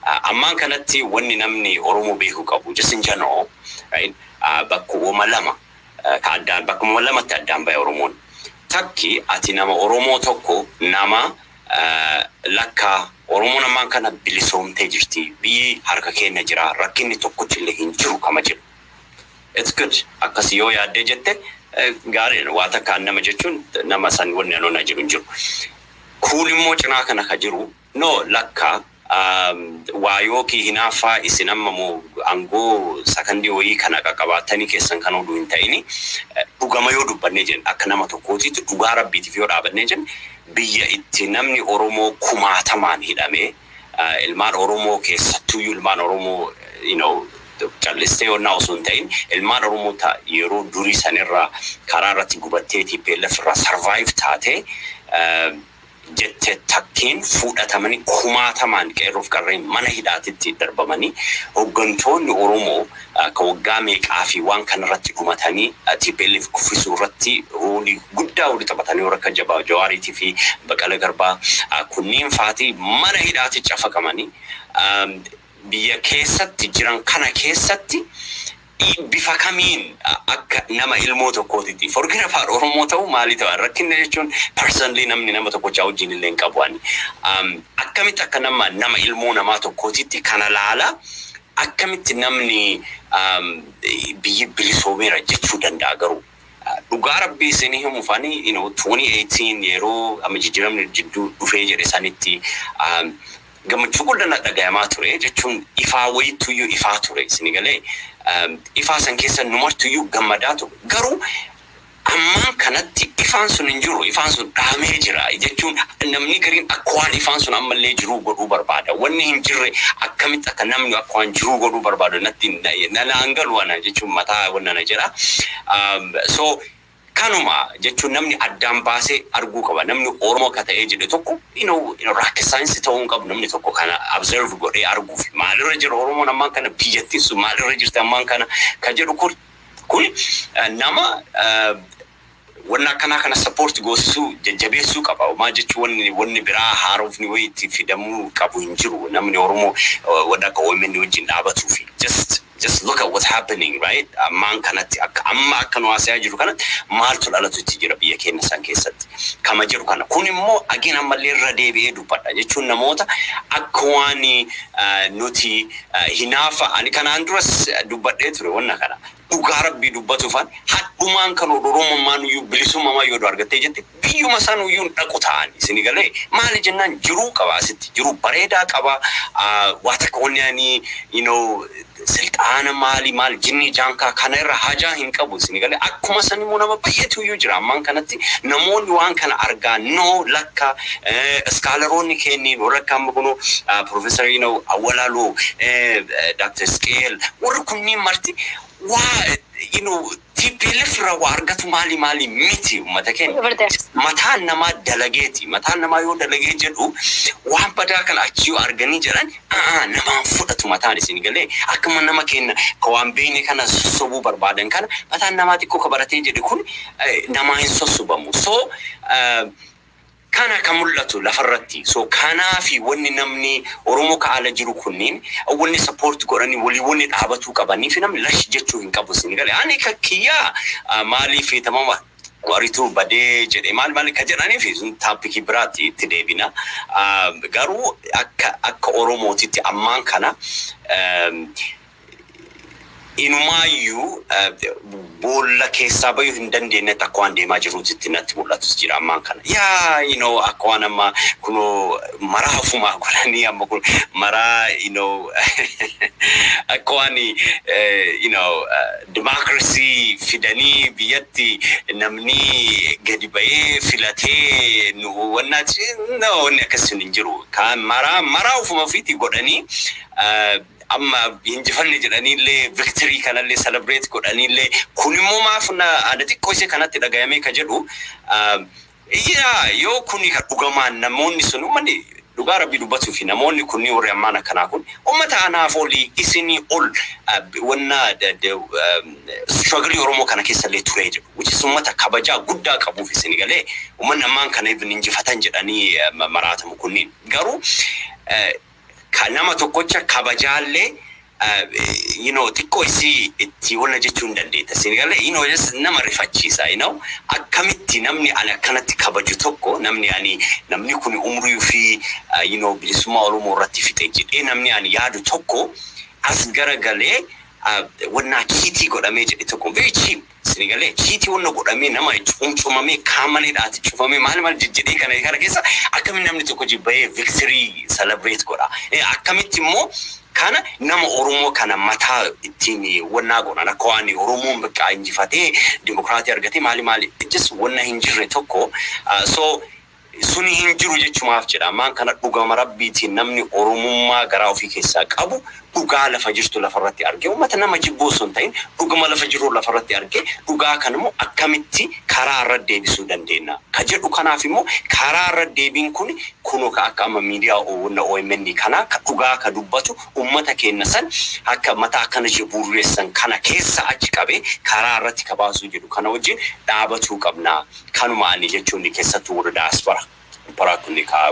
Ammaan kanatti wanni namni Oromoo beekuu qabu, just in general, right, bakkuma lama ka addaan, bakkuma lamatti addaan bahe Oromoon. Takki, ati nama Oromoo tokko, nama lakka Oromoon ammaan kana bilisoomtee jirti, biyyi harka keenya jira, rakkinni tokkochillee hin jiru kama jedhu. It's good. Akkasii yoo yaaddee jette gaariidha. Waa takkaan nama jechuun nama san wanni anoona jiru hin jiru. Kun immoo cinaa kana ka jiru, no, lakka waa yookii hinaaffaa isin amma moo aangoo sakandii wayii kana qaqqabaatanii keessan kan oduu hin ta'ini, dhugama yoo dubbannee jenne, akka nama tokkootiitti dhugaa Rabbiitiif yoo dhaabannee jenne, biyya itti namni Oromoo kumaatamaan hidhamee, ilmaan Oromoo, keessattuyyuu ilmaan Oromoo, callistee yonnaa osoo hin ta'in, ilmaan Oromoo ta yeroo durii sanirraa karaa irratti gubattee TPLF irraa survive taatee jette takkiin fudhatamanii, kumaatamaan qeerroof qarreen mana hidhaatitti darbamanii, hooggantoonni Oromoo ka waggaa meeqaa fi waan kanarratti dhumatanii TPLF kuffisuu irratti roolii guddaa walii taphatanii, warra akka Jabaa Jawaariitii fi Baqala Garbaa kunniin faatii mana hidhaatti cafaqamanii biyya keessatti jiran kana keessatti bifa kamiin akka nama ilmoo tokkootitti, forget afaan Oromoo ta'u maalii ta'u, rakkinna jechuun personally namni nama tokkochaa wajjin illee hin qabu ani. Akkamitti akka nama ilmoo namaa tokkootitti kana laala, akkamitti namni biyyi bilisoomeera jechuu danda'a garuu? Dhugaa Rabbii isinii himuufani, 2018 yeroo amma jijjiiramni jidduu dhufee jedhe sanitti gammachuu guddaan dhagayamaa ture, jechuun ifaa wayituyyuu ifaa ture isinii galee, ifaa san keessa numartuyyuu gammadaa ture. Garuu ammaan kanatti ifaan sun hin jiru, ifaan sun dhaamee jira. Jechuun namni gariin akka waan ifaan sun ammallee jiruu godhuu barbaada. Wanni hin jirre akkamitti akka namni akka waan jiruu godhuu barbaadu natti naan galu ana, jechuun mataa wanna na jedha. So kanuma jechuun namni addaan baasee arguu qaba. Namni Oromoo akka ta'ee jedhe tokko, rocket science ta'uu hin qabu namni tokko kana observe godhee arguuf. Maalirra jira Oromoon ammaan kana, biyyattiin sun maalirra jirti ammaan kana ka jedhu kun nama wanna akkanaa kana support goosisuu jajjabeessuu qaba. Maa jechuun wanni biraa haarofni wayii itti fidamuu qabu hin jiru. Namni Oromoo wanna akka OMN wajjin dhaabatuufi. Just look at what's happening, right? Ammaan kanatti, akka amma akka nu haasa'aa jiru kanatti, maaltu dhalatu itti jira biyya keenya san keessatti kama jiru kana. Kun immoo again ammallee irra deebi'ee dubbadha, jechuun namoota akka waan nuti hinaafa, ani kanaan duras dubbadhee ture wanna kana. Dhugaa Rabbii dubbatuufaan hadhumaan kan Oromummaan iyyuu bilisummaa yoo argattee jette, biyyuma san iyyuu hin dhaqu ta'an isin galee. Maali jennaan, jiruu qaba, asitti jiruu bareedaa qaba. Waa takka wanni ani silxaana maali maali jinni jaankaa kana irra hajaa hin qabu isin galee. Akkuma san immoo nama baay'eetu iyyuu jira. Ammaan kanatti namoonni waan kana argaa, no, lakka scholaroonni kenniin warra akka amma kunoo Professor Awwalaaloo, Dr. Scale, warri kunniin marti waa TPLF irraa waa argatu maali maali miti uummata keenya. Mataan namaa dalageeti. Mataan namaa yoo dalagee jedhu, waan badaa kana achi yoo arganii jedhan namaan fudhatu mataan isin galee. Akkuma nama keenya ka waan beekne kana sossobuu barbaadan kana, mataan namaa xiqqoo ka baratee jedhe kun namaa hin sossobamu. So kana kan mul'atu lafarratti. So kanaafi wanni namni Oromoo ka ala jiru kunniin wanni support godhanii walii wanni dhaabatuu qabanii fi namni lash jechuu hin qabu isin galee. Ani ka kiyyaa maaliif tamama warituu badee jedhe maal maal ka jedhanii fi sun topicii biraatti itti deebina. Garuu akka Oromootitti ammaan kana inumaayyuu boolla keessaa bayuu hin dandeenyetti akka waan deemaa jiruutti natti mul'atus jira ammaan kana. Yaa, akka waan amma kunoo maraa ofumaa godhanii, amma kun maraa akka waan democracy fidanii biyyatti namni gadi bahee filatee nu wannaati, no, wanni akkasii hin jiru. Kan maraa maraa ofuma ofiitii godhanii amma injifanne jedhaniillee, victory kanallee celebrate godhaniillee, kun immoo maaf na aada xiqqoo ishee kanatti dhagayamee ka jedhu, yaa yoo kuni ka dhugamaan namoonni sun uummanni, dhugaa Rabbii dubbatuu fi namoonni kunni warri ammaan akkanaa kun uummata anaaf olii isinii ol wanna struggle Oromoo kana keessa illee turee jedhu, which is uummata kabajaa guddaa qabuuf isin galee, uummanni ammaan kana even injifatan jedhanii maraatamu kunniin garuu Ka nama tokkocha kabajaallee xiqqoo isii itti wanna jechuu hin dandeetta. Siin galee just nama rifachiisa. Akkamitti namni ani akkanatti kabaju tokko, namni ani namni kun umrii fi bilisummaa Oromoo irratti fixe jedhee namni ani yaadu tokko as garagalee wannaa cheat godhamee jedhe tokko, very cheap. Siin galee, cheat wanna godhamee, nama cumcumamee, kaamaneedhaati cufamee, maal maal jejjedhee, kana keessa akkamitti namni tokko jibba'ee victory celebrate godha? Akkamitti immoo kana nama Oromoo kana mataa ittiin wannaa godhan, akka waan Oromoon bakka injifatee dimokiraatii argatee maali maali, just wanna hin jirre tokko. So suni hin jiru jechumaaf jedha. Ammaan kana dhugama rabbiitiin namni Oromummaa garaa ofii keessaa qabu dhugaa lafa jirtu lafarratti argee, uummata nama jibboo osoo hin ta'in, dhugama lafa jiru lafarratti argee, dhugaa kana immoo akkamitti karaa irra deebisuu dandeenya ka jedhu. Kanaaf immoo karaa irra deebiin kun kunoo ka akka amma miidiyaa wanna OMN kana ka dhugaa ka dubbatu, uummata keenya san akka mataa akkana jabuurreessan kana keessa achi qabee karaa irratti ka baasuu jedhu kana wajjin dhaabatuu qabna. Kanuma ani jechuun keessattuu warra daaspora bara kun ka